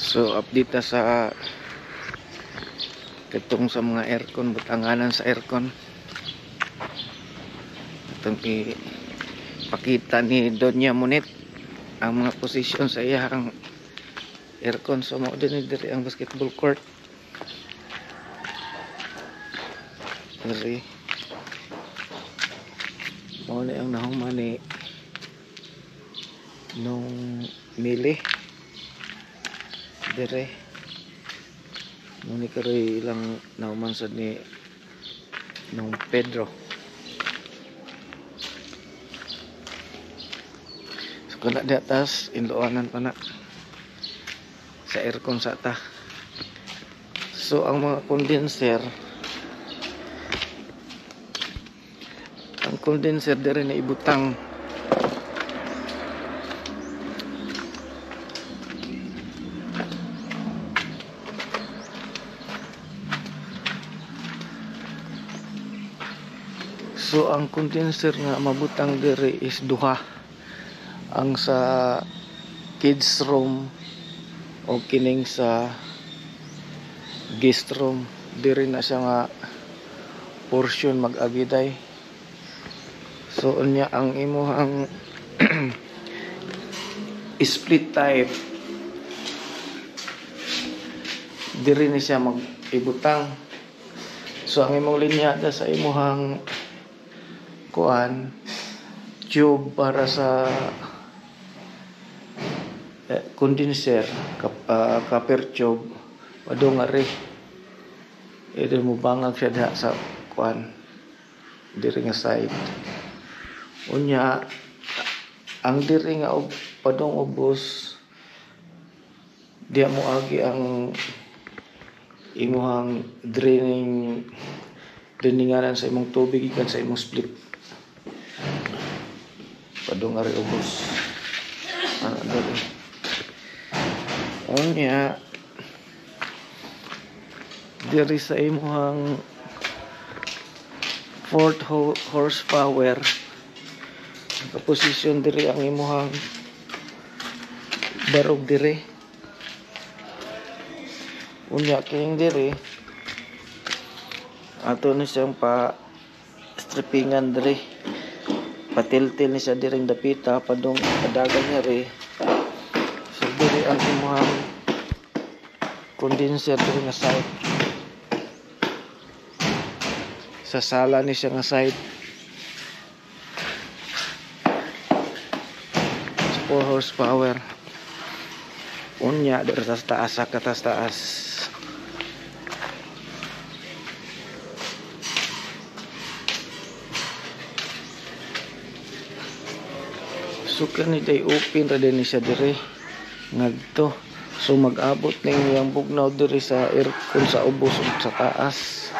So update ta sa katong sa mga aircon, butanganan sa aircon. Atong ipakita ni Doña Monet ang mga posisyon sa iyang aircon. So mao din diri ang basketball court. Diri mao ni ang nahuman ni nung mili dire. Muni karoy ilang nahuman sad ni nung Pedro. So kana di atas inluanan pa na sa aircon sa ta. So ang mga condenser, ang condenser dire na ibutang. So ang condenser nga mabutang dire is duha. Ang sa kids room o kining sa guest room, dire na siya nga portion mag-agiday. So unya ang imuhang split type dire ni siya mag-ibutang. So ang imong linyada sa imuhang kuan tube para sa condenser, copper tube padung ari ide mo bangag siya diha sa kuan diri nga side. Unya ang diri nga padung ubos diha mo agi ang imuhang draining, draininganan sa imong tubig gikan sa imong split padung ari ubos ana diri. Unya diri sa imuhang 4th horsepower nakaposisyon diri ang imuhang barog diri. Unya kining diri ato ni siyang pa strippingan diri, patiltil ni siya diring dapita padung padagan niya ri. So diri ang imuhang condenser diri nga side, sa sala ni siya nga side. So 4 horsepower. Unya diri sa taas, sa katas taas. So kani day open ra din ni siya diri ngadto. So mag-abot ning iyang bugnaw diri sa aircon sa ubos ug sa taas.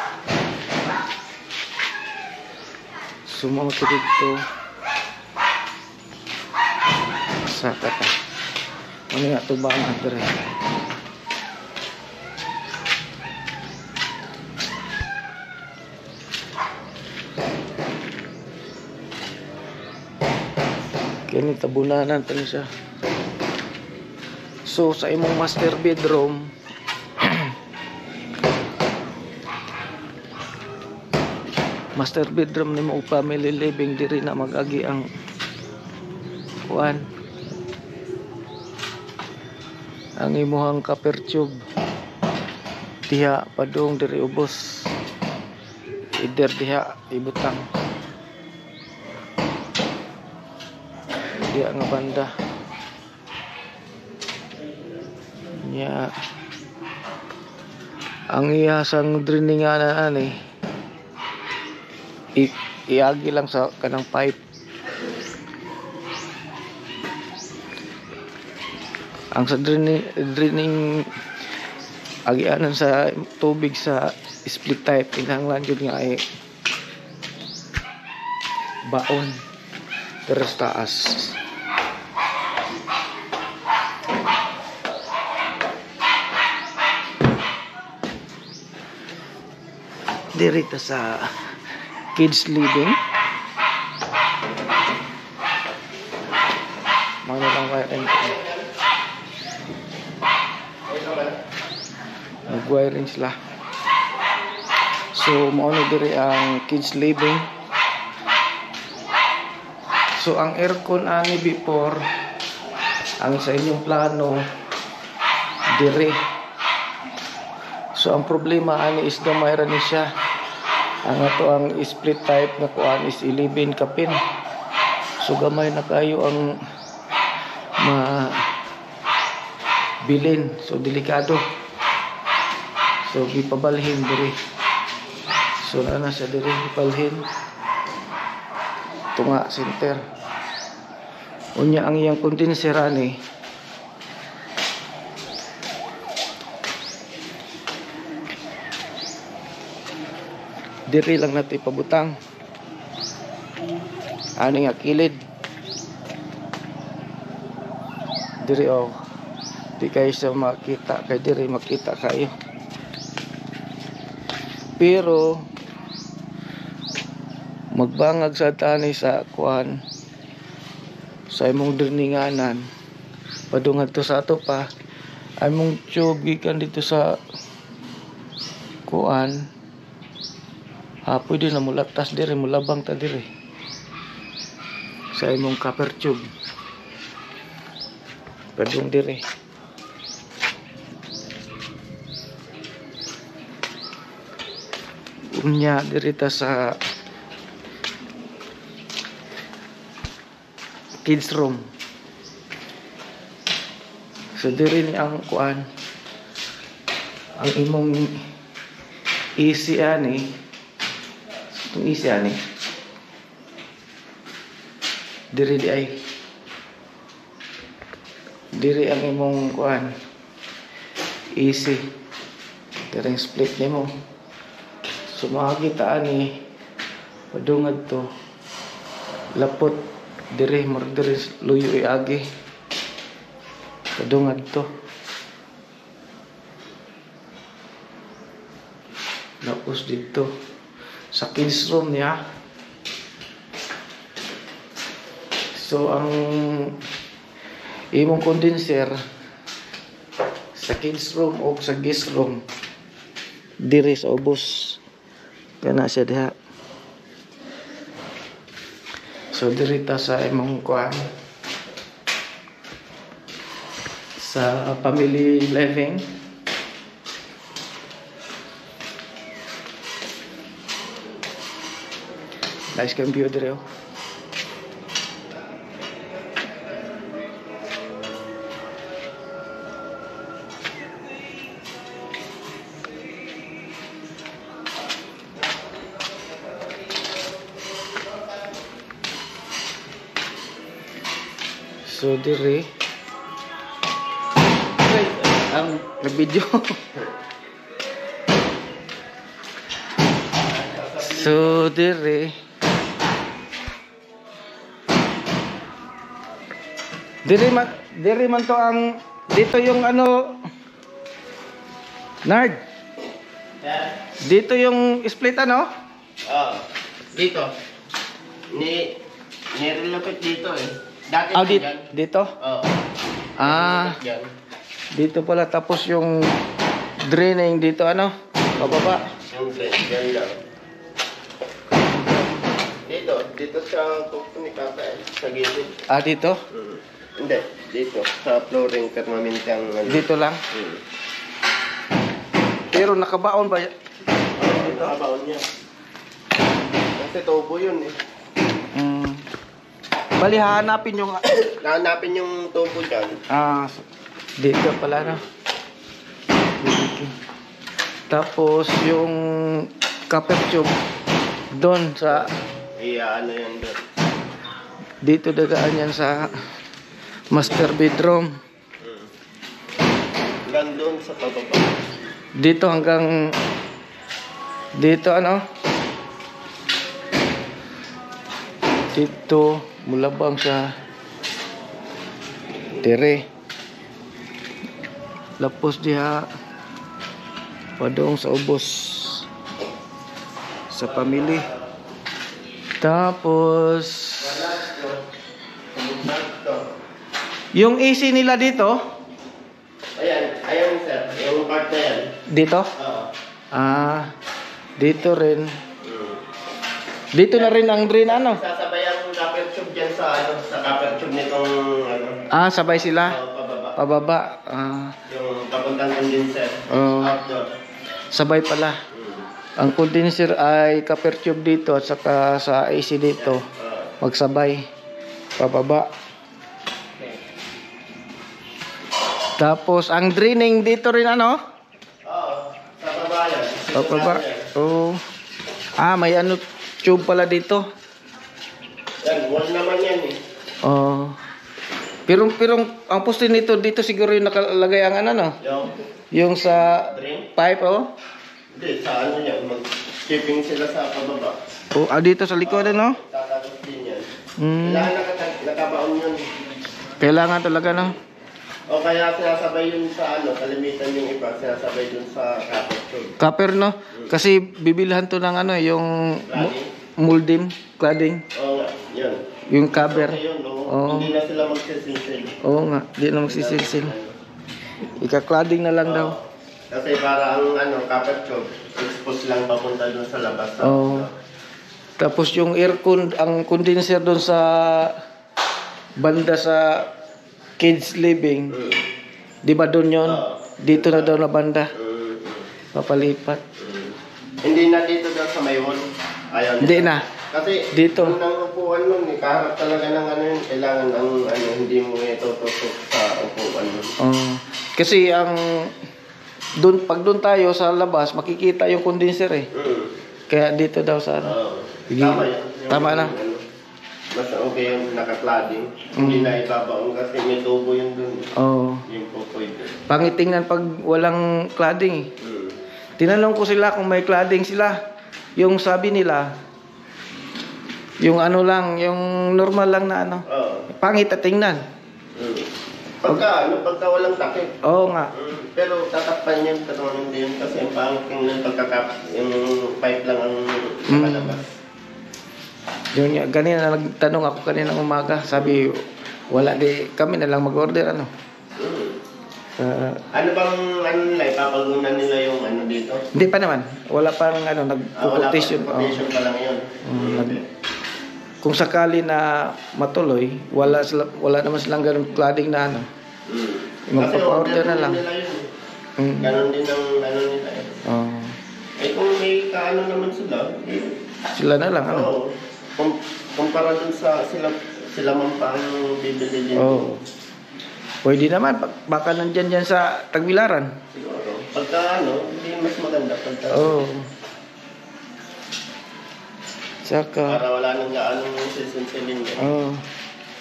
So mao to didto sa kata. Ano nga tubangan diri? Kini tabunanan pa ni siya. So sa imong master bedroom master bedroom nimo og family living diri na mag-agi ang kuan, ang imuhang copper tube diha padung diri ubos, either diha ibutang diha nga banda. Nya ang iya sang draininganan ani iagi lang sa kanang pipe. Ang sa draining agianan sa tubig sa split type kinahanglan jud nga ay baon terus taas. Diri ta sa kids living. Mga lang kaya. Nag-wiring sila. So mao ni diri ang kids living. So ang aircon ani before, ang sa inyong plano dire. So ang problema ani is gamay ra ni siya. Ang ato ang split type nga kuan is 11 kapin. So gamay na kayo ang mabilin. So delikado. So gipabalhin diri. So na siya diri gibalhin. Tunga center. Unya ang iyang condenser ani. Diri lang natin pabutang. Ani nga kilid. Diri oh. Di kayo sa makita kay diri makita kayo. Pero magbangag sa tani sa kuan sa imong drininganan padungan to sa ato pa imong tube gikan dito sa kuan, pwede na mulatas diri, mulabang ta diri sa imong copper tube padung diri. Unya diri ta sa kids room. So diri ni ang kuan, ang imong AC ani, itong AC ani diri di ay diri ang imong kuan AC, diri ang split nimo. So makakita ani padungad to lapot diri, murag diri luyo iagi padungad to lapos dito sa kids room niya. So ang imong condenser sa kids room o sa guest room diri sa ubos kana siya diha. So diri ta sa imong kuan sa family living. Nice kang view diri oh. So diri ay, ang nag-video. So diri diri man to ang dito yung ano Nard. Dito yung split ano? Dito. Ni nirelocate dito eh. Dati dito? Oo. Ah, dito pala. Tapos yung draining dito ano? Pababa. Yung drain, dyan lang. Dito, dito sa kuko ni Kaka eh, sa gilid. Ah, dito? Mm. Hindi, dito. Sa flooring permanente ang ano. Dito lang? Mm. Pero nakabaon ba? Oo, nakabaon niya. Kasi tubo yun eh. Mm. Bali, hahanapin yung... Hahanapin yung tubo dyan. Ah, dito pala na. Tapos yung copper tube doon sa... Iya, ano yan doon. Dito dagaan yan sa master bedroom. Hanggang doon sa pababa. Dito hanggang... Dito ano? Dito mulabang sa dire. Lapos diha padung sa ubos sa family. Tapos yung AC nila dito? Ayan, ayan sir, yung part na yan. Dito? Oo. Ah, dito rin. Dito na rin ang drain ano? Sasabay ang copper tube dyan sa ano, sa copper tube nitong ano. Ah, sabay sila. Oo, pababa. Pababa. Ah, Yung papuntang condenser. Oo. Outdoor. Sabay pala. Ang condenser ay copper tube dito at saka sa AC dito. Oo. Magsabay. Pababa. Tapos ang draining dito rin ano? Oo, sa baba yan. Pababa. Oo. Ah, may ano tube pala dito. Yan, wall naman yan eh. Oo. Pero pero ang poste nito dito siguro yung nakalagay ang ano no? Yung Yung sa drain. pipe, oh. Hindi, sa ano yan. Mag-shipping sila sa pababa. Oh, ah, dito sa likod ano? Tatagos din yan. Kailangan nakabaon yun. Kailangan talaga no. O kaya sinasabay yun sa ano, kalimitan yung iba, sinasabay dun sa copper tube. Copper no? Kasi bibilhan to ng ano yung molding, cladding, Oo nga, yun. yung cover. Okay yun, oo. Oo. Hindi na sila magsisilsil. Oo nga, di na magsisilsil. Ika-cladding na lang daw. Kasi para ang ano, copper tube, expose lang papunta dun sa labas. Oo. Tapos yung aircon, ang condenser doon sa banda sa kids living, di ba doon yun? Oo. Dito na daw na banda, papalipat. Hindi na dito daw sa may wall. Ayaw nila. Hindi na. Kasi Dito. yung nang upuan nun, eh, kaharap talaga ng ano yun, kailangan ang ano, hindi mo itutusok sa upuan nun. Oo. Kasi ang doon pag doon tayo sa labas, makikita yung condenser eh. Kaya dito daw sa ano. Oo. Sige. Tama yun. Yung, Tama na. Ano, mas okay yung naka-cladding. Hindi na ibabaon kasi may tubo yun dun. Oo. Yung pupoy dun. Pangit tingnan pag walang cladding eh. Tinanong ko sila kung may cladding sila. Yung sabi nila, yung ano lang, yung normal lang na ano. Oo. Pangit at tingnan. Pagka, ano, pagka walang takip. Oo nga. Pero tatakpan yun, pero hindi yun kasi ang pangit tingnan pagka yung pipe lang ang nakalabas. Yun nga, kanina nagtanong ako kanina umaga, sabi wala di kami na lang mag-order ano. Ano bang ano nila, ipapagunan nila yung ano dito? Hindi pa naman. Wala pang ano, Ah, wala pa. nagpo-quotation. Oo. Quotation pa lang yun. Kung sakali na matuloy, wala sila, wala naman silang ganun cladding na ano. Kasi Magpapa-order na lang. nila yun. Ganon din ang ano nila eh. Oo. Eh kung may kaano naman sila, eh, Sila na lang ano. oo. Kumpara dun sa sila sila man pa ang bibili din. Oo. Pwede naman, baka nandyan dyan sa Tagbilaran. Siguro. Pagka ano, hindi mas maganda pagka Oo. Saka, para wala nang gaano sisinsilin din. Oo.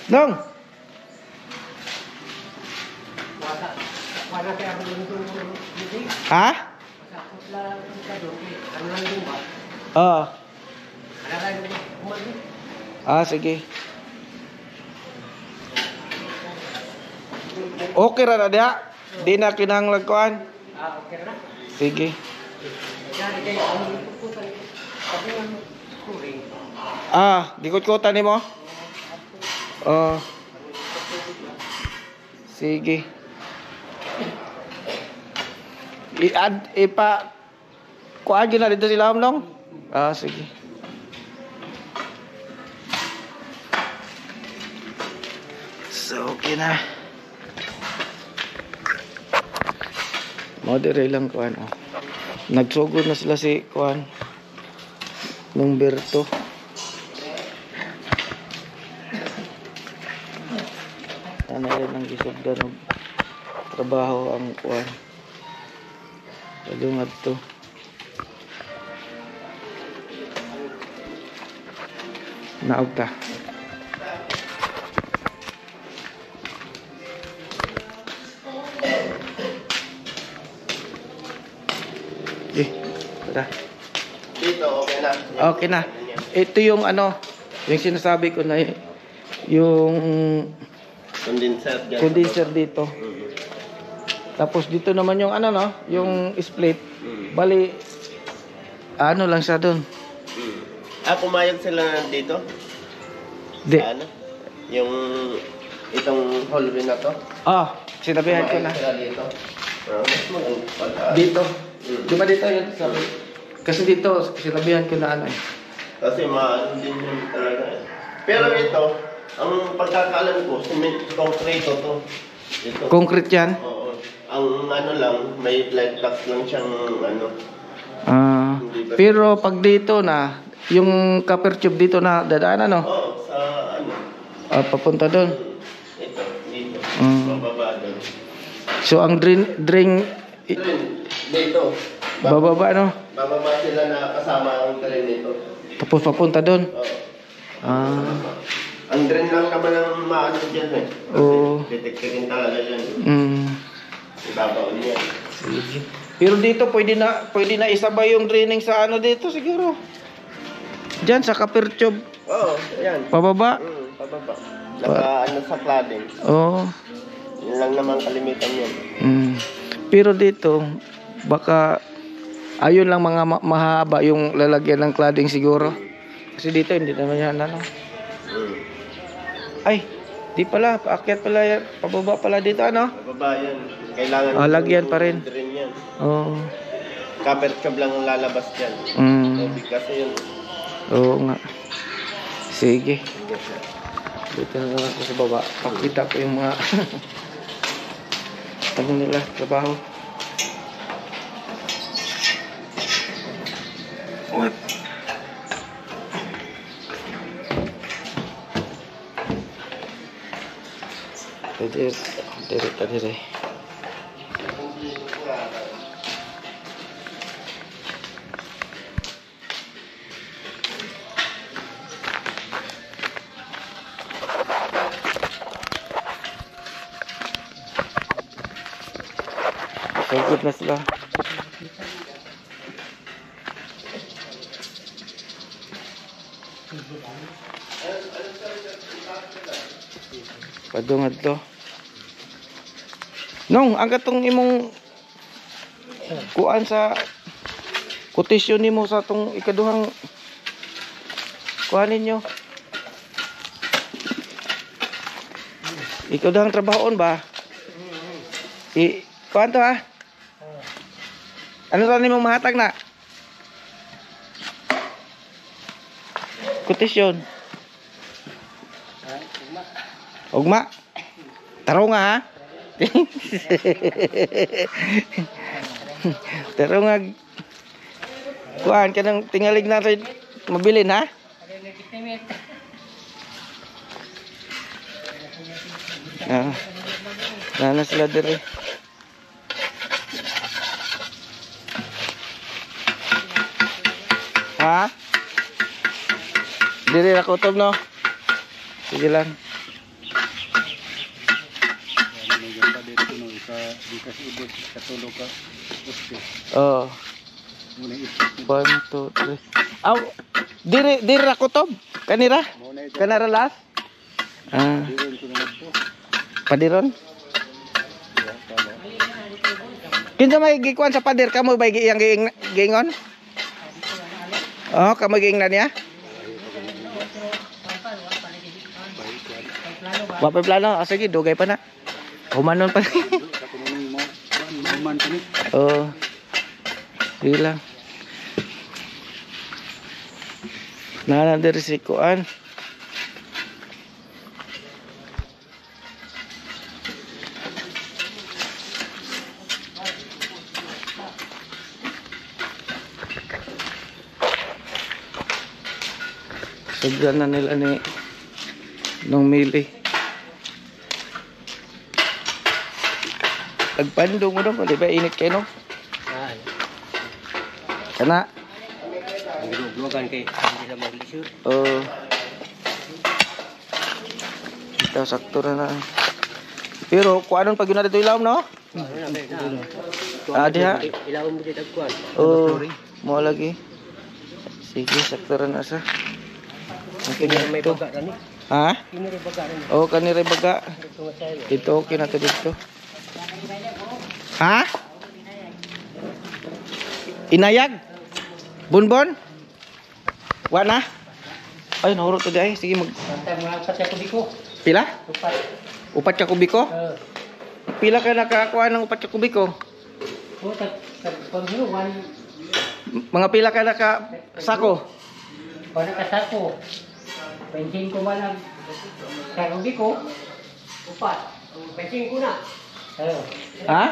Dong! Ha? Oo. Ah, sige. Okay ra na diha. Di na kinahanglan kuan. Ah, okay na. Sige. Ah, gikot-kutan nimo? Oh. Sige. I-add ipa kuan gyud na dito sila long. Ah, sige. So, okay na. Modere lang kuan oh. Nagsugod na sila si kuan nung Berto. Ano rin ang gisugdan og trabaho ang kuan. Padungad to. Naog ta. Eh, tara. Dito, okay na. Okay na. Ito yung ano, yung sinasabi ko na yung Condenser dyan. condenser dito. Tapos dito naman yung ano no, yung split. Bali ano lang siya doon. Ah, pumayag sila na dito? Di. Ano? Yung itong hallway na to? Ah, Sinabihan ko na. Sila dito. Mas maganda pagka Dito. Di ba dito yun? Sabi. Kasi dito, sinabihan ko na ano eh. Kasi maano din yun talaga eh. Pero ito, ang pagkakaalam ko, cement, concrete to. Ito. Concrete yan? Oo. Ang ano lang, may light box lang siyang ano. Hindi ba? Pero pag dito na, yung copper tube dito na dadaan ano? Oo, sa ano. Papunta doon. Ito, dito. Bababa doon. So ang drain Drain, dito. Bababa ano? Bababa sila na kasama ang drain nito. Tapos papunta doon. Oo. Ah. Ang drain lang naman ang maano dyan eh. Kasi Oo. detectorin talaga dyan. Ibabaon yan. Sige. Pero dito pwede na isabay yung draining sa ano dito siguro. Diyan sa copper tube. Oo, yan. Pababa. Pababa. Naka ano sa cladding. Oo. Yun lang naman kalimitan yan. Pero dito baka ayun lang mga mahaba yung lalagyan ng cladding siguro. Kasi dito hindi naman yan ano. Ay, di pala, paakyat pala yan, pababa pala dito ano? Pababa yan. Kailangan Lagyan pa rin. Drain yan. Oo. Copper tube lang ang lalabas dyan. Tubig kasi yun. Oo nga. Sige. Dito na lang ako sa baba. Pakita ko yung mga ano nila, trabaho. What? Dire, dire, dire. Pagod na sila. Padungad to. Nong, ang katong imong kuan sa kotisyon nimo sa tong ikaduhang kuan ninyo. Ikaduhang trabahoon ba? I kuan to ha? Ano ra nimong mahatag na? Kotisyon. Ugma. Taro nga ha. Taro nga. Kuan ka nang tingalig na rin mabilin ha. Ah. Nana sila dire. Ha? Dire ra kutob no. Sige lang. Oh. 1, 2, 3. Aw, dire dire ra kutob. Kanira? Kanara last? Ah. Padiron? Kinsa may gikuan sa pader kamo bay iyang giingon? Oh, kamo giingnan niya? Wa pa plano. Ah, sige, dugay pa na. Humanon pa. Oh. Sige lang. Nana diri si kuan. Sugdan na nila ni nung mili. Tagpandong mo dong, di ba init kayo no? Kana? Glugan kay hindi na maglisod. Oo. Ito, sakto na na. Pero, kung anong pag yun na dito ilawom, no? Ah, diha. Ilawom mo dito kuan. Oo. Mo lagi. Sige, sakto na sa. May baga ra ni. Ha? Kini rin baga ra ni. Oo, kani rin baga. Dito, okay na to dito. Ha? Inayag? Bonbon? Wa na? Ay, nahurot to di ay. Sige, mag... Bantay mga upat ka kubiko. Pila? Upat. Upat ka kubiko? Oo. Pila ka nakakuha ng 4 ka kubiko? Oh, tag tag pag one Mga pila ka naka sako? wala ka sako. 25 man ang karubi ko. Upat. 25 na. Oh. Ha?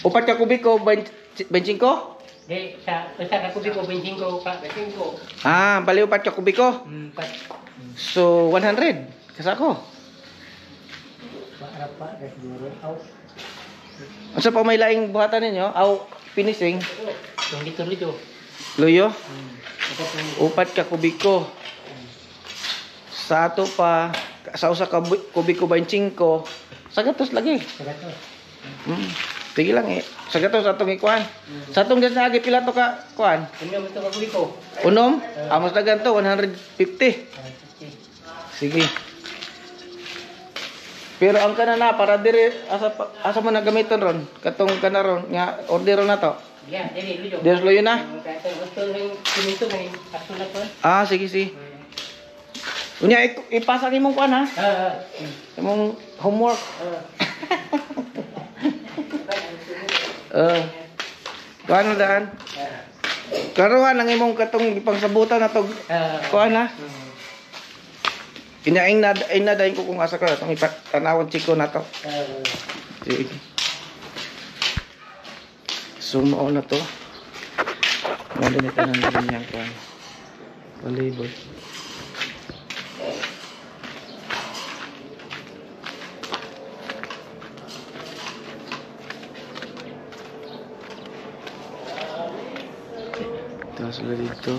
4 ka kubiko, 25? Di sa usa ka kubiko 25 ka 25. Ah, bali 4 ka kubiko. Pat So 100 kasako. para pa ra siguro. Aw, Unsa pa may laing buhatan ninyo? Aw, finishing. yung dito dito. Luyo, Upat yung 4 ka kubiko. Sa ato pa sa usa ka kubiko 25, sa gatos lagi. sa gato. Sige lang eh. Sa gatos atong ikuan. Sa atong gas na pila to ka kuan? Kuno mo to ka kubiko. Unom? Amos na ganto 150. Sige. Pero ang kana na para dire asa asa mo na gamiton ron? Katong kana ron nga order na to. Yeah, dili luyo. Dire luyo na. Kaya gusto ning kininto may ato na to. Ah, sige sige. Unya ipasa nimong kuan ha. Ah. Imong homework. Ah. Kuan na daan. Karuhan ang imong katong ipangsabutan na to. Ah. Kuan ha. Inaing na ina dayon ko kung asa ka atong ipatanawon chiko na to. Ah. Sige. So mao na to. Mao din tanan din niyang kuan. Volleyball. Ito sila dito.